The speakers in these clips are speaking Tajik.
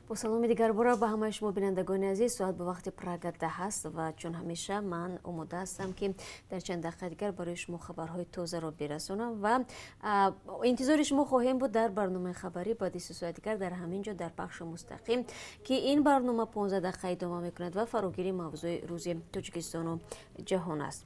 Бо саломи дигарбора ба ҳамаи шумо, бинандагони азиз. Соат ба вақти Прага 10 аст ва чун ҳамеша ман омода ҳастам, ки дар чанд дақиқа дигар барои шумо хабарҳои тозаро бирасонам ва интизори шумо хоҳем буд дар барномаи хабарӣ баъди 3 соат дигар дар ҳамин ҷо, дар пахши мустақим, ки ин барнома 15 дақиқа идома мекунад ва фарогири мавзӯи рӯзи Тоҷикистону ҷаҳон аст.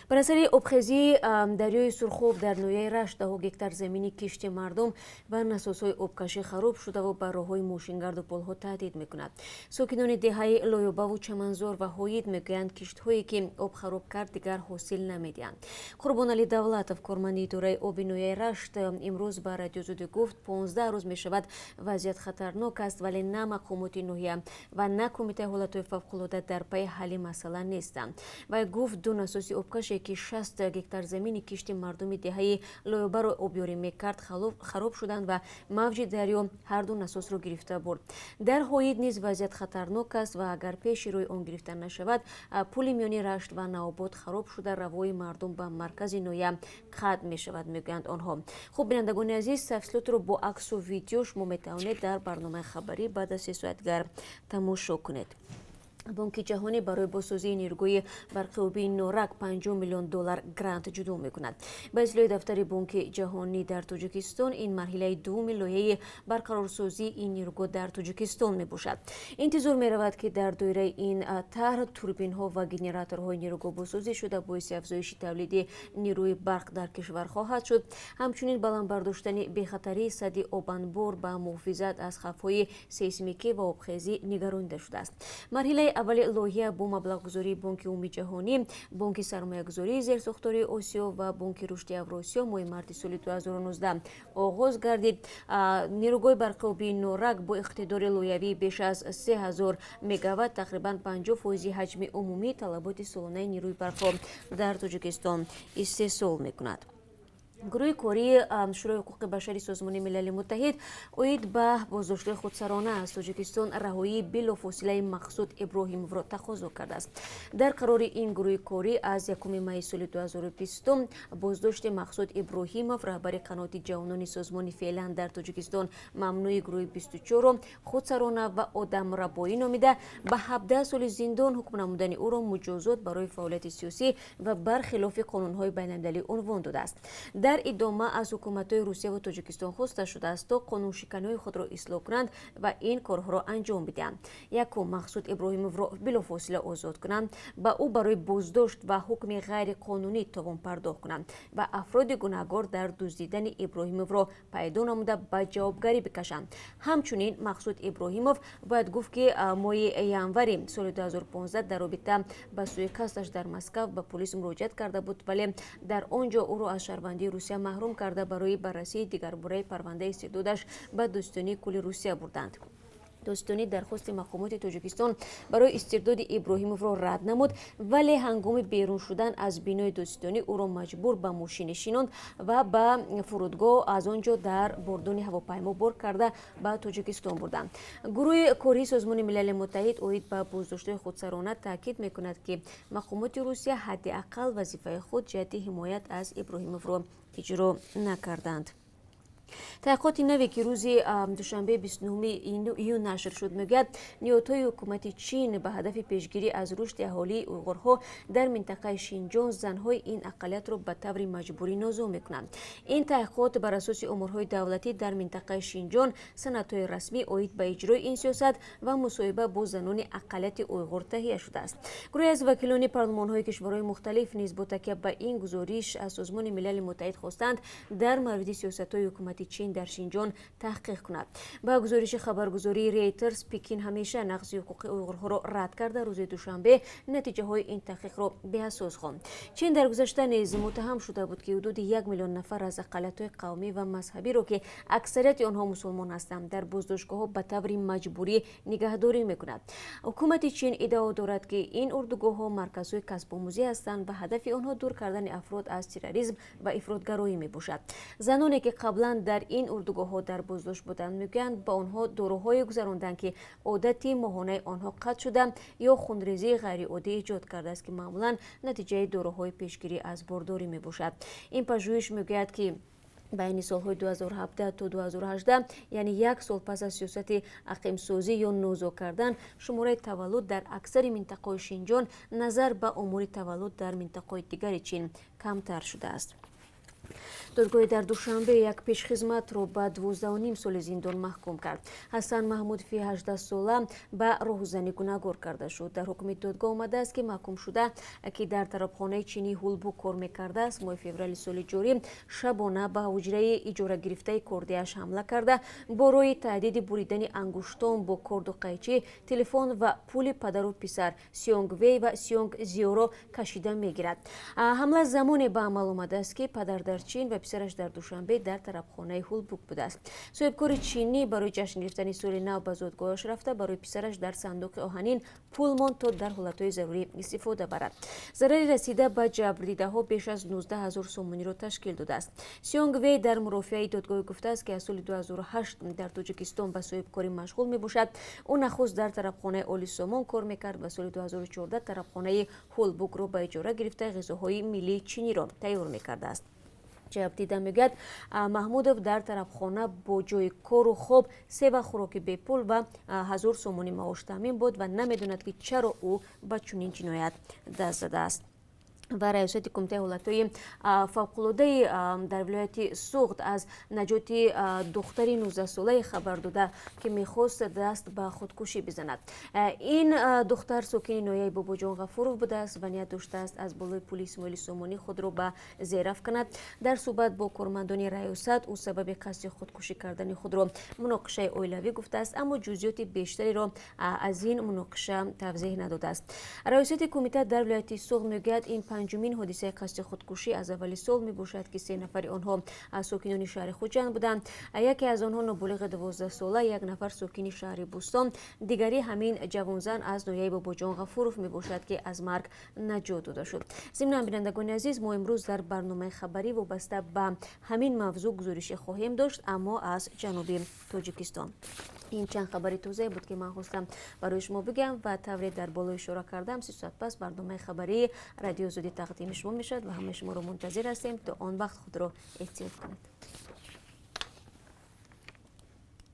Бар асари обхезии дарёи Сурхоб дар ноҳияи Рашт даҳо гектар замини кишти мардум ва насосҳои обкашӣ хароб шудаву ба роҳҳои мошингарду пулҳо таҳдид мекунад. Сокинони деҳаи Лоёбаву Чаманзор ва Ҳоид мегӯянд, киштҳое ки об хароб кард, дигар ҳосил намедиҳанд. Қурбоналӣ Давлатов, корманди идораи оби ноҳияи Рашт, имрӯз ба Радиои Озодӣ гуфт, 15 рӯз мешавад, вазъият хатарнок аст, вале на мақомоти ноҳия ва на Кумитаи ҳолатҳои фавқулода дар пайи ҳалли масъала нестанд. Вай гуфт, ду насоси обкаше, ки 60 гектар замини кишти мардуми деҳаи Лоёбаро обёрӣ мекард, хароб шуданд ва мавҷи дарё ҳарду насосро гирифта бурд. Дар Ҳоид низ вазъият хатарнок аст ва агар пеши рӯи он гирифта нашавад, пули миёни Рашт ва Навобод хароб шуда, равои мардум ба маркази ноҳия қатъ мешавад, мегӯянд онҳо. Хуб, бинандагони азиз, тафсилотро бо аксу видео шумо метавонед дар барномаи хабарӣ баъд аз 3 соат дигар тамошо кунед. Бонки Ҷаҳонӣ барои бозсозии нерӯгоҳи барқи обии Норак 50 миллион доллар грант ҷудо мекунад. Ба иттилои дафтари Бонки Ҷаҳонӣ дар Тоҷикистон, ин марҳилаи дуввуми лоиҳаи барқарорсозии ин нерӯгоҳ дар Тоҷикистон мебошад. Интизор меравад, ки дар доираи ин тарҳ турбинҳо ва генераторҳои нерӯгоҳ бозсозӣ шуда, боиси афзоиши тавлиди нерӯи барқ дар кишвар хоҳад шуд. Ҳамчунин баланд бардоштани бехатарии садди обанбор ба муҳофизат аз хавфҳои сейсмикӣ ва обхезӣ нигаронида шудааст. Марҳилаи аввали лоиҳа бо маблағгузории Бонки Умумии Ҷаҳонӣ, Бонки сармоягузории зерсохтории Осиё ва Бонки рушди Авросиё моҳи марти соли 2019 оғоз гардид. Нерӯгоҳи барқи обии Норак бо иқтидори лоиҳавии беш аз 3000 мегаватт тақрибан 50 фоизи ҳаҷми умумии талаботи солонаи нерӯи барқро дар Тоҷикистон истеҳсол мекунад. Гурӯҳи кории Шӯрои ҳуқуқи башари Созмони Милали Муттаҳид оид ба боздоштҳои худсарона аз Тоҷикистон раҳоии билофосилаи Мақсуд Иброҳимовро тақозо кардааст. Дар қарори ин гурӯҳи корӣ аз 1 майи соли 2020, боздошти Мақсуд Иброҳимов, раҳбари қаноти ҷавонони созмони феълан дар Тоҷикистон мамнӯи гурӯҳи 24-ро худсарона ва одамрабоӣ номида, ба 17 соли зиндон ҳукм намудани ӯро муҷозот барои фаъолияти сиёсӣ ва бархилофи қонунҳои байналмилалӣ унвон додааст. Дар идома аз ҳукуматҳои Русия ва Тоҷикистон хоста шудааст, то қонуншиканиҳои худро ислоҳ кунанд ва ин корҳоро анҷом бидиҳанд: якум, Мақсуд Иброҳимовро билофосила озод кунанд, ба ӯ барои боздошт ва ҳукми ғайриқонунӣ товон пардохт кунанд ва афроди гунаҳгор дар дуздидани Иброҳимовро пайдо намуда, ба ҷавобгарӣ бикашанд. Ҳамчунин Мақсуд Иброҳимов, бояд гуфт, ки моҳи январи соли 2015 дар робита ба суиқасдаш дар Москав ба полис муроҷиат карда буд, вале дар он ҷо ӯро аз шаҳрвандии Русия маҳрум карда, барои баррасии дигарбораи парвандаи истирдодаш ба Додситонии кулли Русия бурданд. Додситонӣ дархости мақомоти Тоҷикистон барои истирдоди Иброҳимовро рад намуд, вале ҳангоми берун шудан аз бинои додситонӣ ӯро маҷбур ба мошине шинонд ва ба фурудгоҳ, аз он ҷо дар бордони ҳавопаймо бор карда, ба Тоҷикистон бурданд. Гурӯҳи кории Созмони Милали Муттаҳид оид ба боздоштҳои худсарона таъкид мекунад, ки мақомоти Русия ҳадди ақал вазифаи худ ҷиҳати ҳимоят аз Иброҳимовро иҷро накарданд. Таҳқиқоти наве, ки рӯзи душанбе, 29 июн нашр шуд, мегӯяд, ниҳодҳои ҳукумати Чин ба ҳадафи пешгирӣ аз рушди аҳолии уйғурҳо дар минтақаи Шинҷон занҳои ин ақаллиятро ба таври маҷбурӣ нозо мекунанд. Ин таҳқиқот бар асоси оморҳои давлатӣ дар минтақаи Шинҷон, санадҳои расмӣ оид ба иҷрои ин сиёсат ва мусоҳиба бо занони ақаллияти уйғур таҳия шудааст. Гурӯҳе аз вакилони парлумонҳои кишварҳои мухталиф низ бо такя ба ин гузориш аз Созмони Милали Муттаҳид хостанд, дар мавриди сиёсатҳои ҳукумати Чин дар Шинҷон таҳқиқ кунад. Ба гузориши хабаргузории Рейтерс, Пекин ҳамеша нақзи ҳуқуқи уйғурҳоро рад карда, рӯзи душанбе натиҷаҳои ин таҳқиқро беасос хонд. Чин дар гузашта низ муттаҳам шуда буд, ки ҳудуди 1 миллион нафар аз ақаллиятҳои қавмӣ ва мазҳабиро, ки аксарияти онҳо мусулмон ҳастанд, дар боздоштгоҳҳо ба таври маҷбурӣ нигаҳдорӣ мекунад. Ҳукумати Чин иддао дорад, ки ин урдугоҳҳо марказҳои касбомӯзӣ ҳастанд ва ҳадафи онҳо дур кардани афрод аз терроризм ва ифротгароӣ мебошад. Заноне, ки қаблан дар ин урдугоҳҳо дар боздошт буданд, мегӯянд, ба онҳо доруҳое гузаронданд, ки одати моҳонаи онҳо қатъ шуда ё хунрезии ғайриоддӣ эҷод кардааст, ки маъмулан натиҷаи доруҳои пешгирӣ аз бордорӣ мебошад. Ин пажӯҳиш мегӯяд, ки Байни солҳои 2017 то 2018, яъне як сол пас аз сиёсати ақимсозӣ ё нозо кардан, шумораи таваллуд дар аксари минтақаҳои Шинҷон назар ба омори таваллуд дар минтақаҳои дигари Чин камтар шудааст. Додгоҳи дар Душанбе як пешхизматро ба 12,5 соли зиндон маҳкум кард. Ҳасан Маҳмудови 18-сола ба роҳзанӣ гунаҳгор карда шуд. Дар ҳукми додгоҳ омадааст, ки маҳкумшуда, ки дар тарабхонаи чинии Ҳулбук кор мекардааст, моҳи феврали соли ҷорӣ шабона ба ҳуҷраи иҷорагирифтаи кордиаш ҳамла карда, бо роҳи таҳдиди буридани ангуштон бо корду қайчӣ телефон ва пули падару писар Сёнг Вей ва Сёнг Зиёро кашида мегирад. Ҳамла замоне ба амал омадааст, ки падар дар Чин ва писараш дар Душанбе дар тарабхонаи Ҳулбук будааст. Соҳибкори чинӣ барои ҷашн гирифтани соли нав ба зодгоҳаш рафта, барои писараш дар сандуқи оҳанин пул монд, то дар ҳолатҳои зарурӣ истифода барад. Зарари расида ба ҷабрдидаҳо беш аз 19 ҳазор сомониро ташкил додааст. Сёнг Вей дар мурофиаи додгоҳӣ гуфтааст, ки аз соли 2008 дар Тоҷикистон ба соҳибкорӣ машғул мебошад. Ӯ нахуст дар тарабхонаи Оли Сомон кор мекард ва соли 2014 тарабхонаи Ҳулбукро ба иҷора гирифта, ғизоҳои миллии чиниро тайёр мекардааст. Ҷабрдида мегӯяд, Маҳмудов дар тарабхона бо ҷои кору хоб, се вақт хӯроки бепул ва 1000 сомонӣ маош таъмин буд ва намедонад, ки чаро ӯ ба чунин ҷиноят даст задааст. Ва раёсати Кумитаи ҳолатҳои фавқулодаи дар вилояти Суғд аз наҷоти духтари 19-солае хабар дода, ки мехост даст ба худкушӣ бизанад. Ин духтар сокини ноҳияи Бобоҷон Ғафуров будааст ва ният доштааст аз болои пули Исмоили Сомонӣ худро ба зер афканад. Дар суҳбат бо кормандони раёсат ӯ сабаби қасди худкушӣ кардани худро муноқишаи оилавӣ гуфтааст, аммо ҷузъиёти бештареро аз ин муноқиша тавзеҳ надодааст. Раёсати кумита дар вилояти Суғд мегӯяд, ин панҷумин ҳодисаи қасди худкушӣ аз аввали сол мебошад, ки се нафари онҳо аз сокинони шаҳри Хуҷанд буданд. Яке аз онҳо ноболиғи 12-сола, як нафар сокини шаҳри Бӯстон, дигари ҳамин ҷавонзан аз ноҳияи Бобоҷон Ғафуров мебошад, ки аз марг наҷот дода шуд. Зимнан, бинандагони азиз, мо имрӯз дар барномаи хабарӣ вобаста ба ҳамин мавзӯъ гузорише хоҳем дошт, аммо аз ҷануби Тоҷикистон. Ин чанд хабари тозае буд, ки ман хостам барои шумо бигӯям ва тавре дар боло ишора кардам, 30 соат пас барномаи хабарии Радиои Озодӣ тақдими шумо мешавад ва ҳамаи шуморо мунтазир ҳастем. То он вақт худро эҳтиёт кунед.